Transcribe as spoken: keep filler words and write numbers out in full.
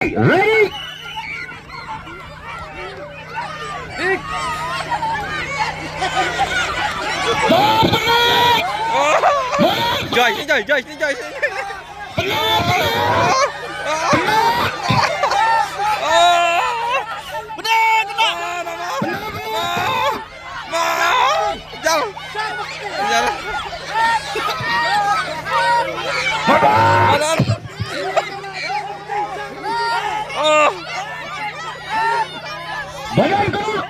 Ready? Joy, sini Joy, Joy, sini Joy, sini. Jal. Jal. Badan. Oh. Badan, badan.